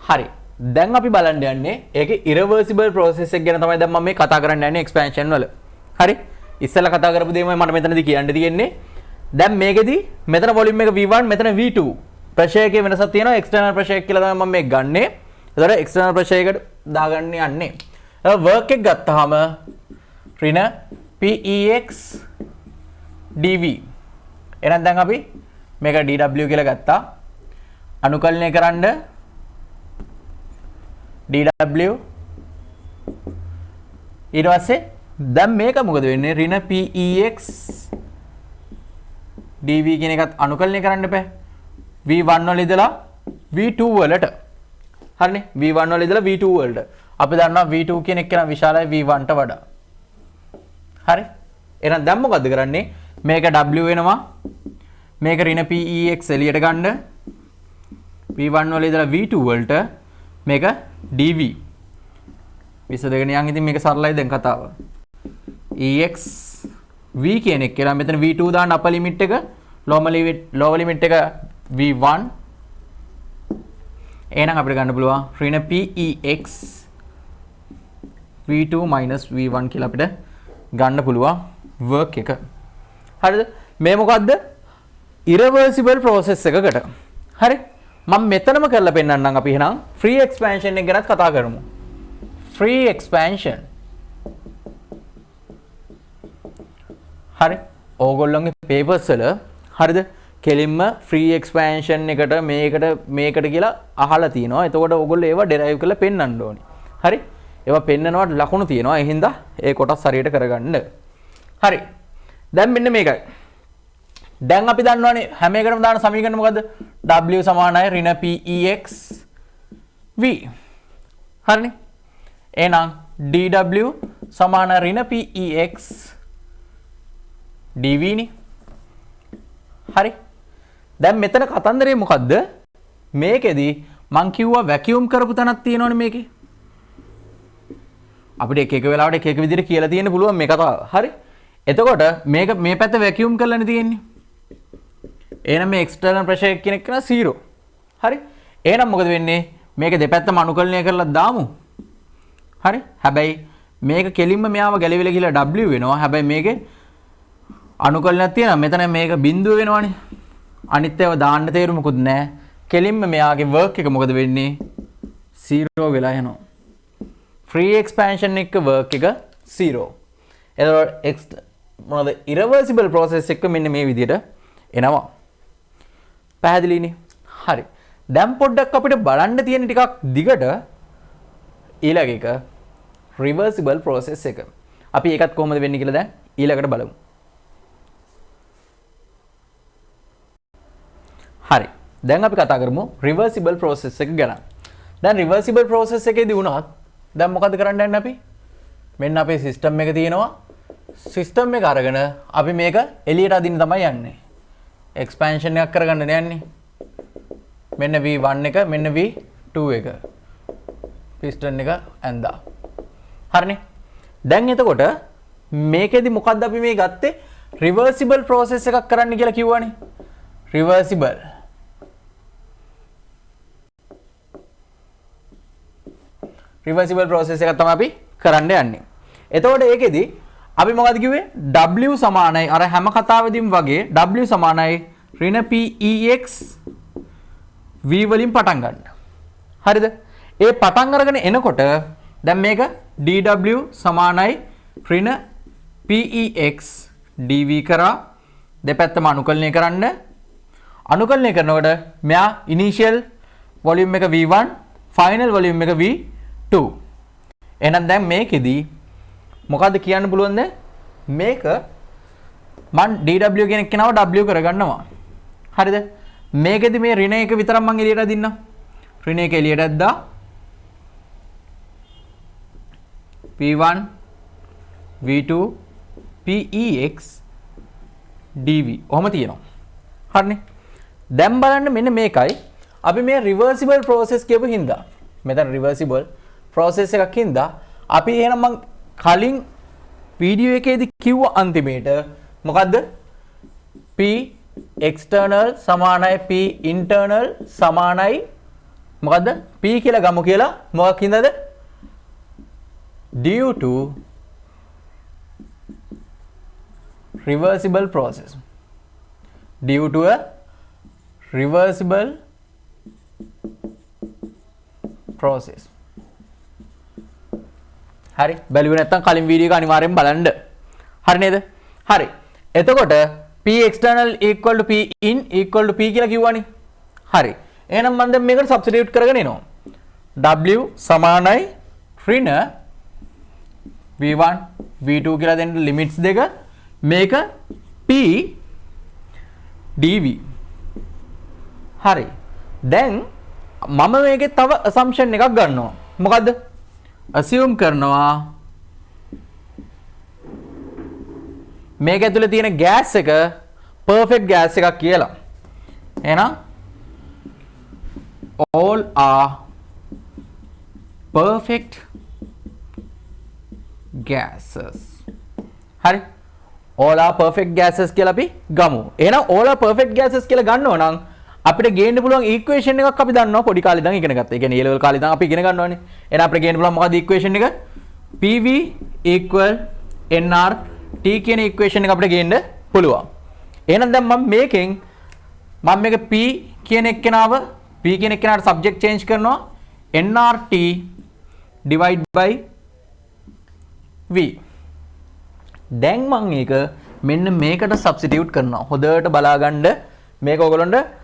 හරි. දැන් අපි බලන්න යන්නේ ඒකේ ඉරිවර්සිබල් ප්‍රොසෙස් එක ගැන තමයි දැන් මම මේ කතා කරන්න යන්නේ එක්ස්පැන්ෂන් වල. හරි. ඉස්සෙල්ලා කතා කරපු දේමයි මට මෙතනදී කියන්න තියෙන්නේ. දැන් මේකෙදි මෙතන වොලියුම් එක V1 මෙතන V2. ප්‍රෙෂර් එකේ වෙනසක් තියෙනවා. එක්ස්ටර්නල් ප්‍රෙෂර් එක කියලා තමයි මම මේ ගන්නෙ. එතකොට එක්ස්ටර්නල් ප්‍රෙෂර් එකට දාගන්න යන්නේ. වර්ක් එක ගත්තාම ඍණ PEX dV. එහෙනම් දැන් අපි මේක dW කියලා ගත්තා. අනුකලනය කරන්න dW ඊට පස්සේ දැන් මේක මොකද වෙන්නේ? ඍණ PEX dV කියන එකත් අනුකලනය කරන්න එපා. V1 වල ඉඳලා V2 වලට. හරිනේ? V1 වල ඉඳලා V2 වලට. අපි දන්නවා V2 කියන එක නම් විශාලයි V1 ට වඩා. හරි? එහෙනම් දැන් මොකද්ද කරන්නේ? මේක W වෙනවා. මේක ඍණ PEX එළියට ගන්න. V1 වල ඉඳලා V2 වලට මේක dV. විසඳගෙන යන් ඉතින් මේක සරලයි දැන් කතාව. EX V කියන එක කියලා මෙතන V2 දාන්න අපර් ලිමිට් එක, ලෝවර් ලිමිට් එක V1. එහෙනම් අපිට ගන්න පුළුවන් ඍණ PEX V2 V1 කියලා අපිට ගන්න පුළුවන් වර්ක් එක. හරිද? මේ මොකද්ද? ඉරිවර්සිබල් ප්‍රොසෙස් එකකට. හරි? මම මෙතනම කරලා පෙන්නන්නම්. අපි එහෙනම් ෆ්‍රී එක්ස්පැන්ෂන් එක ගැනත් කතා කරමු. Free expansion. හරි. ඕගොල්ලන්ගේ පේපර්ස් වල හරිද? කෙලින්ම ෆ්‍රී එක්ස්පැන්ෂන් එකට මේකට මේකට කියලා අහලා තියෙනවා. එතකොට ඕගොල්ලෝ ඒවා ඩෙරයිව් කරලා පෙන්නන්න ඕනේ. හරි? ඒවා පෙන්නනවට ලකුණු තියෙනවා. ඒ හින්දා ඒ කොටස් හරියට කරගන්න. හරි. දැන් මෙන්න මේකයි. දැන් අපි දන්නවනේ හැම එකටම දාන සමීකරණ මොකද්ද? W සමානයි ඍණ PEX V. හරිනේ? එහෙනම් dW සමාන ඍණ PEX dV නේ. හරි. දැන් මෙතන කතන්දරේ මොකද්ද? මේකෙදි මං කිව්වා වැකියුම් කරපු තැනක් තියෙනවනේ මේකේ. අපිට එක එක වෙලාවට එක එක විදිහට කියලා තියෙන්න පුළුවන් මේ කතාව. හරි. එතකොට මේක මේ පැත්ත වැකියුම් කරලානේ තියෙන්නේ. එහෙනම් මේ එක්ස්ටර්නල් ප්‍රෙෂර් එක කියන එක 0. හරි. එහෙනම් මොකද වෙන්නේ? මේක දෙපැත්තම අනුකලනය කරලා දාමු. හරි. හැබැයි මේක කෙලින්ම මෙයාව ගැලවිලා ගිහලා W වෙනවා. හැබැයි මේකේ අනුකලනයක් තියෙනවා. මෙතන මේක බිඳුව වෙනවනේ. අනිත් ඒවා දාන්න තේරුමකුත් නැහැ. කෙලින්ම මෙයාගේ වර්ක් එක මොකද වෙන්නේ? 0 වෙලා යනවා. ෆ්‍රී එක්ස්පැන්ෂන් එක වර්ක් එක 0. එතකොට මොනවද ඉරිවර්සිබල් ප්‍රොසෙස් එක මෙන්න මේ විදිහට එනවා. පැහැදිලිනේ? හරි. දැන් පොඩ්ඩක් අපිට බලන්න තියෙන ටිකක් දිගට ඊළඟ එක රිවර්සිබල් ප්‍රොසෙස් එක. අපි ඒකත් කොහොමද වෙන්නේ කියලා දැන් ඊළඟට බලමු. හරි. දැන් අපි කතා කරමු රිවර්සිබල් ප්‍රොසෙස් එක ගැන. දැන් රිවර්සිබල් ප්‍රොසෙස් එකේදී වුණත් දැන් මොකද කරන්න යන්නේ අපි? මෙන්න අපේ සිස්ටම් එක තියෙනවා. සිස්ටම් එක අරගෙන අපි මේක එළියට අදින්න තමයි යන්නේ. එක්ස්පැන්ෂන් එකක් කරගන්න යන්නේ. මෙන්න V1 එක, මෙන්න V2 එක. පිස්ටන් එක ඇඳා. හරිනේ. දැන් එතකොට මේකෙදි මොකද්ද අපි මේ ගත්තේ? රිවර්සිබල් ප්‍රොසෙස් එකක් කරන්න කියලා කිව්වනේ. රිවර්සිබල්. රිවර්සිබල් ප්‍රොසෙස් එකක් තමයි අපි කරන්න යන්නේ. එතකොට ඒකෙදි අපි මොකද්ද කිව්වේ? W සමානයි අර හැම කතාවෙදිම වගේ W සමානයි ඍණ PEX V වලින් පටන් ගන්න. හරිද? ඒ පටන් අරගෙන එනකොට දැන් මේක dW සමානයි ඍණ PEX dV කරා දෙපැත්තම අනුකලනය කරන්න. අනුකලනය කරනකොට මෙයා ඉනිෂියල් වොලියුම් එක V1, final volume එක V2. එහෙනම් දැන් මේකෙදි මොකද්ද කියන්න පුළුවන් දැන්? මේක මං dW කියන එක්කෙනාව W කරගන්නවා. හරිද? මේකෙදි මේ ඍණ එක විතරක් මං එළියට අදින්නම්. ඍණ එක එළියට ඇද්දා. P1 V2 PEX dV ඔහොම තියෙනවා. හරිනේ. දැන් බලන්න මෙන්න මේකයි අපි මේ රිවර්සිබල් ප්‍රොසෙස් කියපු හින්දා මෙතන රිවර්සිබල් ප්‍රොසෙස් එකක් හින්දා අපි එහෙනම් මං කලින් වීඩියෝ එකේදී කිව්ව අන්තිමේට මොකද්ද? P external සමානයි P internal සමානයි මොකද්ද? P කියලා ගමු කියලා. මොකක් හින්දාද? Due to reversible process. Due to a reversible process. හරි, බැලුවේ නැත්තම් කලින් වීඩියෝ එක අනිවාර්යෙන් බලන්න. හරි නේද? හරි. එතකොට P external equal to P in equal to P කියලා කිව්වනේ. හරි. එහෙනම් මම දැන් මේකට සබ්ස්ටිටියුට් කරගෙන එනවා. W සමානයි ඍණ V1 V2 කියලා දෙන්න ලිමිට්ස් දෙක. මේක P dV. හරි. දැන් මම මේකේ තව assumption එකක් ගන්නවා. මොකද්ද? Assume කරනවා මේක ඇතුලේ තියෙන ගෑස් එක perfect gas එකක් කියලා. එහෙනම් all are perfect gases. හරි. All are perfect gases කියලා අපි ගමු. එහෙනම් all are perfect gases කියලා ගන්නව නම් අපිට ගේන්න පුළුවන් ඉක්වේෂන් එකක් අපි දන්නවා, පොඩි කාලේ ඉඳන් ඉගෙන ගත්තා. ඒ කියන්නේ A level කාලේ ඉඳන් අපි ඉගෙන ගන්නවනේ. එහෙනම් අපිට ගේන්න පුළුවන් මොකද්ද ඉක්වේෂන් එක? PV equal nRT කියන ඉක්වේෂන් එක අපිට ගේන්න පුළුවන්. එහෙනම් දැන් මම මේකෙන් මම මේක P කියන එක්කෙනාව, P කියන එක්කෙනාට සබ්ජෙක්ට් චේන්ජ් කරනවා nRT divide by V. දැන් මං ඒක මෙන්න මේකට සබ්ස්ටිටියුට් කරනවා. හොඳට බලාගන්න, මේක ඔයගොල්ලන්ට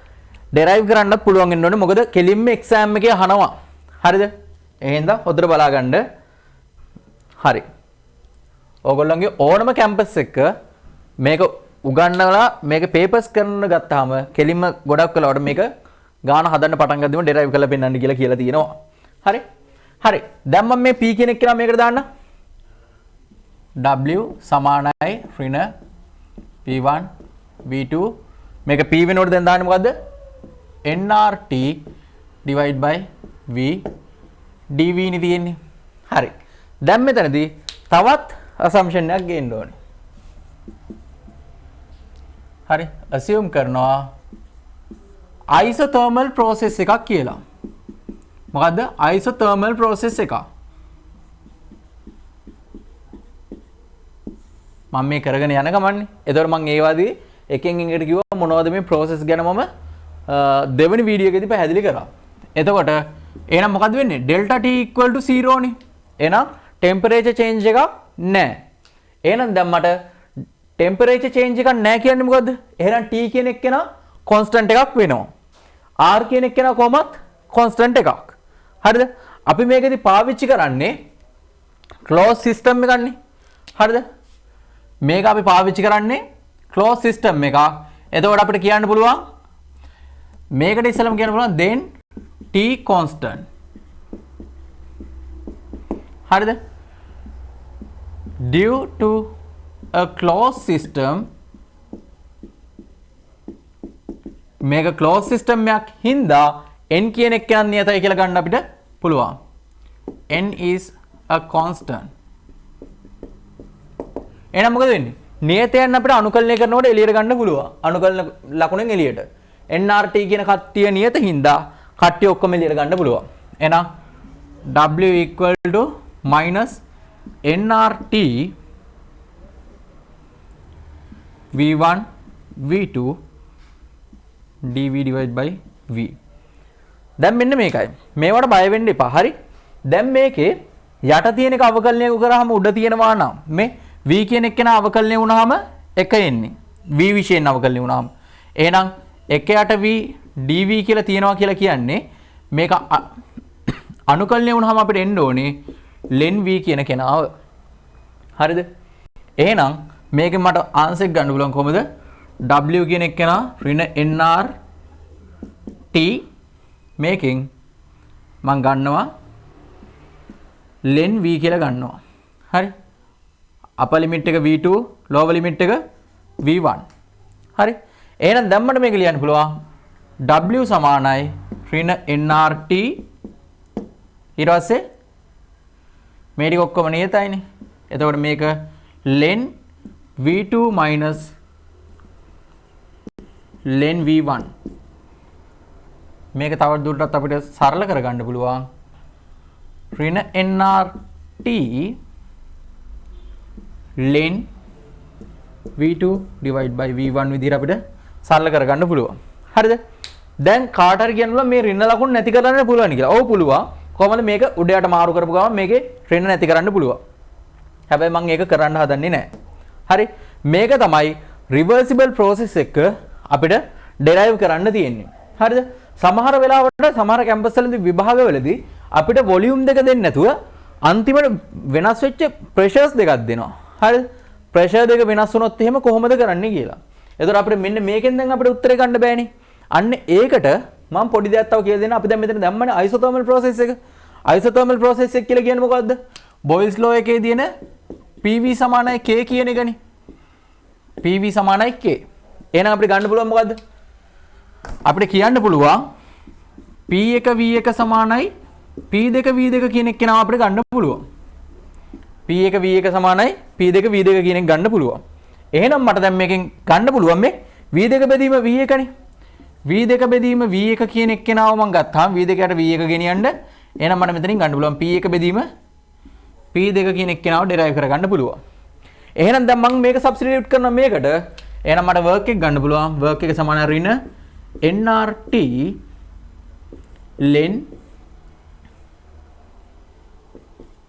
ඩෙරයිව් කරන්නත් පුළුවන් වෙන්න ඕනේ. මොකද කෙලින්ම එක්සෑම් එකේ අහනවා. හරිද? එහෙනම් හොඳට බලාගන්න. හරි. ඔයගොල්ලන්ගේ ඕනම කැම්පස් එක මේක උගන්නලා මේක පේපර්ස් කරන්න ගත්තාම කෙලින්ම ගොඩක් වෙලාවට මේක ගාන හදන්න පටන් ගද්දිම ඩෙරයිව් කරලා පෙන්නන්න කියලා කියලා තියෙනවා. හරි? හරි. දැන් මම මේ P කියන එක කියලා මේකට දාන්න. W සමානයි ඍණ P1 V2. මේක P වෙනකොට දැන් දාන්නේ මොකද්ද? nRT divide by V dV නේ තියෙන්නේ. හරි. දැන් මෙතනදී තවත් assumption එකක් ගේන්න ඕනේ. හරි. Assume කරනවා isothermal process එකක් කියලා. මොකද්ද? Isothermal process එකක්. මම මේ කරගෙන යන ගමන්නේ. එතකොට මං ඒ වගේ එකෙන් එකට කිව්වා මොනවද මේ process ගැන මම දෙවෙනි වීඩියෝ එකේදී පැහැදිලි කරා. එතකොට එහෙනම් මොකද්ද වෙන්නේ? Delta T equal to 0 නේ. එහෙනම් temperature change එකක් නෑ. එහෙනම් දැන් මට temperature change එකක් නෑ කියන්නේ මොකද්ද? එහෙනම් T කියන එක්කෙනා constant එකක් වෙනවා. R කියන එක්කෙනා කොහොමත් constant එකක්. හරිද? අපි මේකෙදි පාවිච්චි කරන්නේ closed system එකක්නේ. හරිද? මේක අපි පාවිච්චි කරන්නේ closed system එකක්. එතකොට අපිට කියන්න පුළුවන්, මේකට ඉස්සෙල්ලාම කියන්න පුළුවන් then T constant. හරිද? Due to a closed system, මේක closed system එකක් හින්දා n කියන එක කියන්නේ නියතයි කියලා ගන්න අපිට පුළුවන්. N is a constant. එහෙනම් මොකද වෙන්නේ? නියතයන් අපිට අනුකලනය කරනකොට එළියට ගන්න පුළුවන්. අනුකලන ලකුණෙන් එළියට. nRT කියන කට්ටිය නියත හින්දා කට්ටිය ඔක්කොම එළියට ගන්න පුළුවන්. එහෙනම් W equal to minus nRT V1 V2 dV divided by V. දැන් මෙන්න මේකයි. මේවට බය වෙන්න එපා. හරි. දැන් මේකේ යට තියෙන එක අවකලනය කරාම උඩ තියෙනවා නම් මේ V කියන එක්කෙනා අවකලනය වුණාම එක එන්නේ. V විශේෂයෙන් අවකලනය වුණාම. එහෙනම් එක යට V dV කියලා තියෙනවා කියලා කියන්නේ මේක අනුකලනය වුණාම අපිට එන්න ඕනේ ln V කියන කෙනාව. හරිද? එහෙනම් මේකෙන් මට ආන්සර් එක ගන්න පුළුවන් කොහොමද? W කියන එක්කෙනා ඍණ nR T, මේකෙන් මං ගන්නවා ln V කියලා ගන්නවා. හරි. අපර් ලිමිට් එක V2, lower limit එක V1. හරි. එහෙනම් දැන් මට මේක ලියන්න පුළුවන් W සමානයි ඍණ nRT, ඊට පස්සේ මේ ටික ඔක්කොම නියතයිනේ. එතකොට මේක ln V2 minus ln V1. මේක තව දුරටත් අපිට සරල කරගන්න පුළුවන්. ඍණ nRT ln V2 divide by V1 විදිහට අපිට සරල කරගන්න පුළුවන්. හරිද? දැන් කාට හරි කියන්න පුළුවන් මේ ඍණ ලකුණු නැති කරන්න පුළුවන් කියලා. ඔව් පුළුවන්. කොහොමද මේක උඩ යට මාරු කරපු ගමන් මේකේ ඍණ නැති කරන්න පුළුවන්. හැබැයි මං ඒක කරන්න හදන්නේ නැහැ. හරි. මේක තමයි රිවර්සිබල් ප්‍රොසෙස් එක අපිට ඩෙරයිව් කරන්න තියෙන්නේ. හරිද? සමහර වෙලාවට සමහර කැම්පස් වලදී, විභාගවලදී අපිට වොලියුම් දෙක දෙන්නේ නැතුව අන්තිමට වෙනස් වෙච්ච ප්‍රෙෂර්ස් දෙකක් දෙනවා. හරිද? ප්‍රෙෂර් දෙක වෙනස් වුණොත් එහෙම කොහොමද කරන්නේ කියලා. එතකොට අපිට මෙන්න මේකෙන් දැන් අපිට උත්තරේ ගන්න බෑනේ. අන්න ඒකට මම පොඩි දෙයක් තව කියලා දෙන්න. අපි දැන් මෙතන දැම්මනේ අයිසෝතර්මල් ප්‍රොසෙස් එක. අයිසෝතර්මල් ප්‍රොසෙස් එක කියලා කියන්නේ මොකද්ද? බොයිල්ස් ලෝ එකේ තියෙන PV සමානයි K කියන එකනේ. PV සමානයි K. එහෙනම් අපිට ගන්න පුළුවන් මොකද්ද? අපිට කියන්න පුළුවන් P1 V1 සමානයි P2 V2 කියන එක කෙනාව අපිට ගන්න පුළුවන්. P1 V1 සමානයි P2 V2 කියන එක ගන්න පුළුවන්. එහෙනම් මට දැන් මේකෙන් ගන්න පුළුවන් මේ V2 බෙදීම V1 නේ. V2 බෙදීම V1 කියන එක් කෙනාව මං ගත්තාම V2 යට V1 ගෙනියන්න, එහෙනම් මට මෙතනින් ගන්න පුළුවන් P1 බෙදීම P2 කියන එක් කෙනාව ඩෙරයිව් කරගන්න පුළුවන්. එහෙනම් දැන් මං මේක සබ්ස්ටිටියුට් කරනවා මේකට. එහෙනම් මට වර්ක් එක ගන්න පුළුවන්. වර්ක් එක සමාන ඍණ nRT ln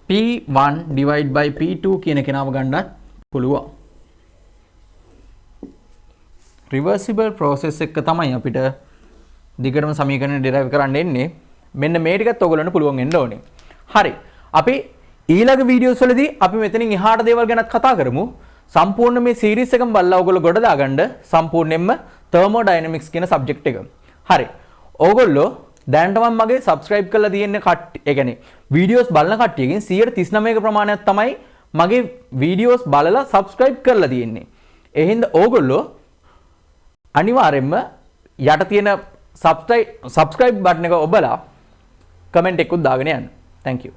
P1 divide by P2 කියන කෙනාව ගන්නත් පුළුවන්. රිවර්සිබල් ප්‍රොසෙස් එක තමයි අපිට දිගටම සමීකරණ ඩෙරයිව් කරන්න එන්නේ. මෙන්න මේ ටිකත් ඔයගොල්ලන්ට පුළුවන් වෙන්න ඕනේ. හරි. අපි ඊළඟ වීඩියෝස් වලදී අපි මෙතනින් එහාට දේවල් ගැනත් කතා කරමු. සම්පූර්ණ මේ සීරීස් එකම බලලා ඔයගොල්ලෝ ගොඩ දාගන්න සම්පූර්ණයෙන්ම තර්මෝඩයිනමික්ස් කියන සබ්ජෙක්ට් එක. හරි. ඕගොල්ලෝ දැනටම මගේ සබ්ස්ක්‍රයිබ් කරලා තියෙන කට්ටිය, ඒ කියන්නේ වීඩියෝස් බලන කට්ටියකින් 139ක ප්‍රමාණයක් තමයි මගේ වීඩියෝස් බලලා සබ්ස්ක්‍රයිබ් කරලා තියෙන්නේ. ඒ හින්දා ඕගොල්ලෝ අනිවාර්යෙන්ම යට තියෙන සබ්ස්ක්‍රයිබ් බටන් එක ඔබලා කමෙන්ට් එකකුත් දාගෙන යන්න. Thank you.